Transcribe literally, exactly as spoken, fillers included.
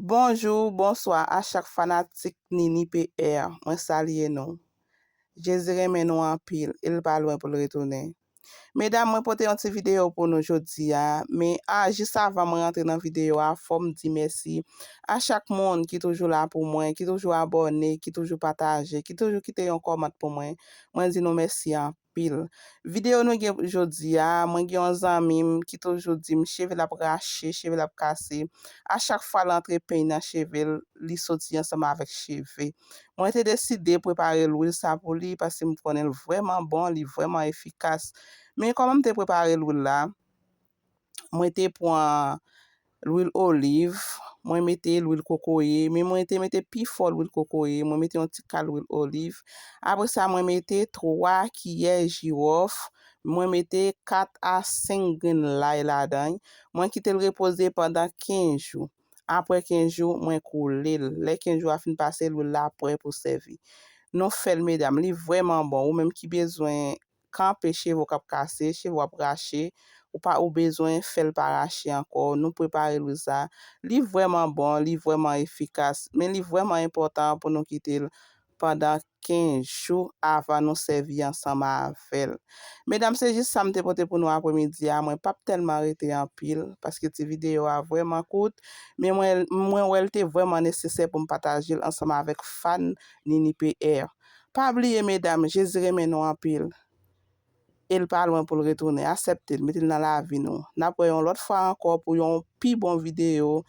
Bonjou, bonswa a chak fanatik Nini P R. Mwen salye nou. Jezi renmen nou anpil, e l pa lwen pou l retounen. Medam, mwen pote yon ti videyo pou nou jodi a, men a, jis avan mwen rantre nan videyo a, fò m di mèsi a chak moun ki toujou la pou mwen, ki toujou abòne, ki toujou pataje, ki toujou kite yon kòmant pou mwen. Mwen di nou mèsi anpil. Videyo nou gen jodi a, mwen gen yon zanmi m ki toujou di m cheve l ap rache, cheve l ap kase. A chak fwa l antre peny nan cheve l, li soti ansanm avèk cheve. Mwen te deside prepare lwil sa pou li paske m konnen l vrèman bon, li vrèman efikas. Men kòman m te prepare lwil la? Mwen te pran lwil oliv, mwen mete lwil kokoye, men mwen te mete pi fò lwil kokoye, mwen mete yon ti kal lwil oliv. Apre sa, mwen mete twa kiyè jiwòf, mwen mete kat a senk grenn lay ladan l. Mwen kite l repoze pandan kenz jou. Apre kenz jou, mwen koule l. Lè kenz jou a fin pase, lwil la prè pou sèvi. Nou fè l, medam, li vrèman bon. Ou menm ki bezwen kanpe cheve w k ap kase, cheve w ap rache, ou pa, ou bezwen fè l pa rache ankò. Nou prepare lwil sa. Li vrèman bon, li vrèman efikas, men li vrèman enpòtan pou nou kite l pandan kenz jou avan nou sèvi ansanm avè l. Medam, se jis sa m te pote pou nou apremidi a. Mwen p ap tèlman rete anpil, paske ti videyo a vrèman kout, men mwen, mwen wè l te vrèman nesesè pou m pataje l ansanm avèk fan Nini P R. Pa bliye, medam, Jezi renmen nou anpil. E l pa lwen pou l retounen. Aksepte l, mete l nan lavi nou. N ap wè yon lòt fwa ankò pou yon pi bon videyo